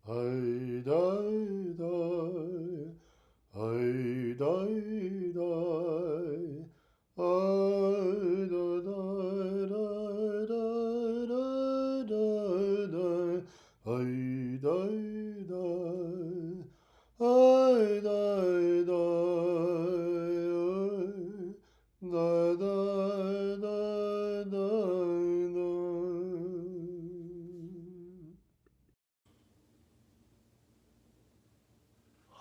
איי דיי דיי, איי דיי דיי, איי דיי דיי דיי דיי דיי דיי דיי, איי דיי דיי, איי דיי דיי, דיי דיי דיי דיי דיי.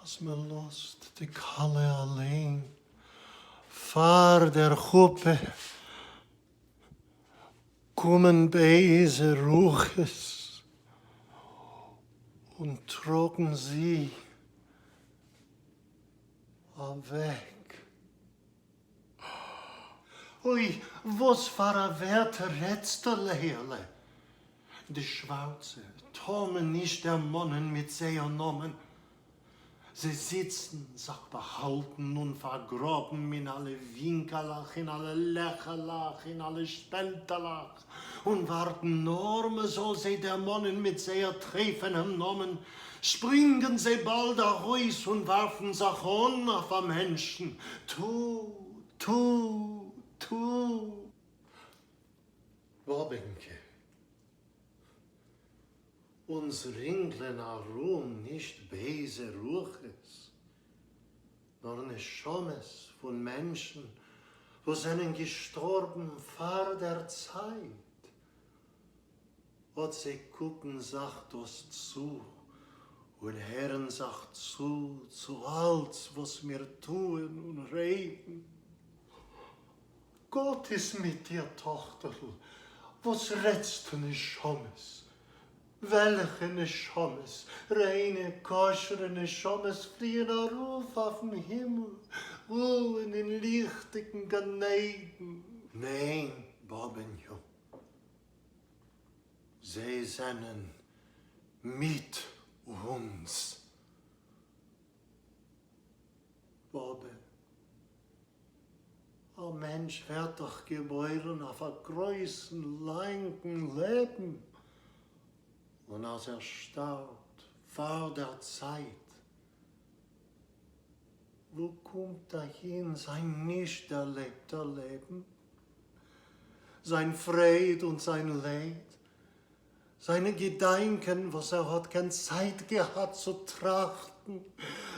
אז מען לאזט די כלה אליין פאר דער חופה, קומען בייזע רוחות און טראגן זי אוועק. אוי, וואס פאר א ווערטער רעדסטו לעה'לע? די שווארצע טאר מען נישט דערמאנען מיט זייער נאמען. זיי זיצן זיך באהאלטן און פארגראבן אין אלע ווינקעלעך, אין אלע לעכעלעך, אין אלע שפעלטעלעך, און ווארטן נאר מען זאל זיי דערמאנען מיט זייער טרייפענעם נאמען, שפרינגען זיי באלד ארויס און ווארפן זיך אן אויף א מענטשן, טו, טו, טו. באבענקע, אונז רינגלען ארום נישט בייזע רוחות, נאר נשמות פון מענטשן וואס זענען געשטארבן פאר דער צייט. אט זיי קוקן זיך דאס צו און הערן זיך צו צו אלץ וואס מיר טוען און רעדן. גאָט איז מיט דיר, טאָכטערל, װאָס רעדסטו נשמות? װעלכע נשמות? רײנע, כּשרע נשמות פֿליִען אַרױף אױפֿן הימל, רוען אין ליכטיקן גן-עדן. נײן, באָבעניו, זײ זענען מיט אונדז. באָבע, א מענטש ווערט דאך געבוירן אויף א גרויסן לאנגן לעבן, און אז ער שטארבט פאר דער צייט, וואו קומט אהין זיין נישט דערלעבטער לעבן, זיין פרייד און זיין לייד, זיינע געדאנקען וואס ער האט קיין צייט געהאט צו טראכטן,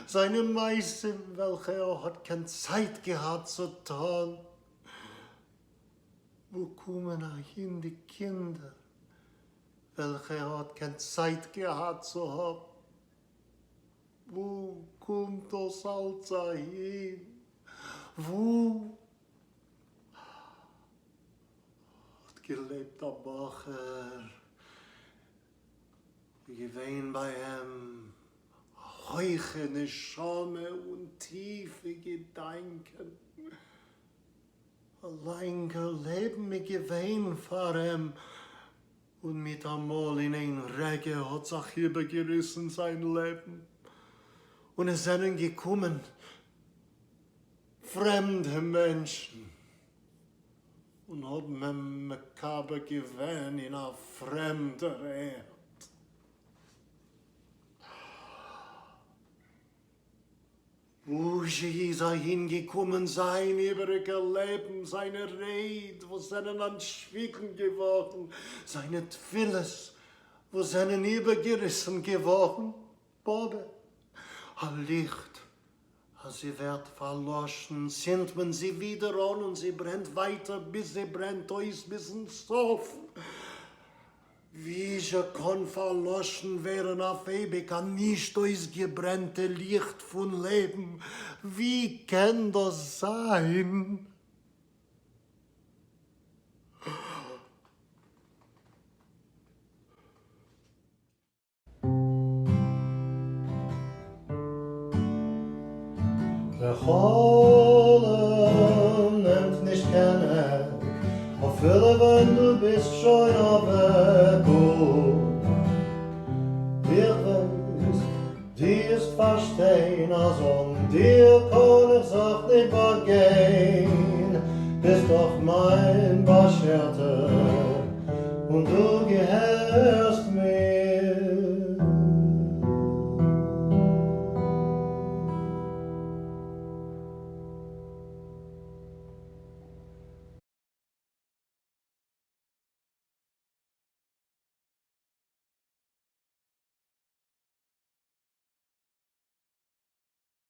זיינע מעשים וועלכע ער האט קיין צייט געהאט צו טאן. וואו קומען אהין די קינדער וועלכע ער האט קיין צייט געהאט צו האבן? וואו קומט דאס אלץ אהין? וואו? האט געלעבט א בחור, איז געווען ביי אים א הויכע נשמה און טיפע געדאנקען, א לאנגער לעבן איז געווען פאר אים, און מיטאמאל אין איין רגע האט זיך איבערגעריסן זיין לעבן, און עס זענען געקומען פרעמדע מענטשן און האבן אים מקבר געווען אין א פרעמדער ערד. וואו זשע איז אהין געקומען זיין איבעריגער לעבן, זיינע רייד וואס זענען אנטשוויגן געווארן, זיינע תפילות וואס זענען איבערגעריסן געווארן? באבע, א ליכט אז זי ווערט פארלאשן צינדט מען זי ווידער אן און זי ברענט ווייטער ביז זי ברענט אויס ביזן סוף. ווי זשע קאן פארלאשן ווערן אויף אייביג א נישט אויסגעברענטע ליכט פון לעבן? ווי קען דאס זיין? דער חלום נעמט נישט קיין עק, אפילו ווען דו ביסט שוין אוועק. און איך ווייס, דו וועסט פארשטיין, אז אן דיר קאן איך זיך ניט באגיין. ביסט דאך מיין באשערטע, און דו געהערסט.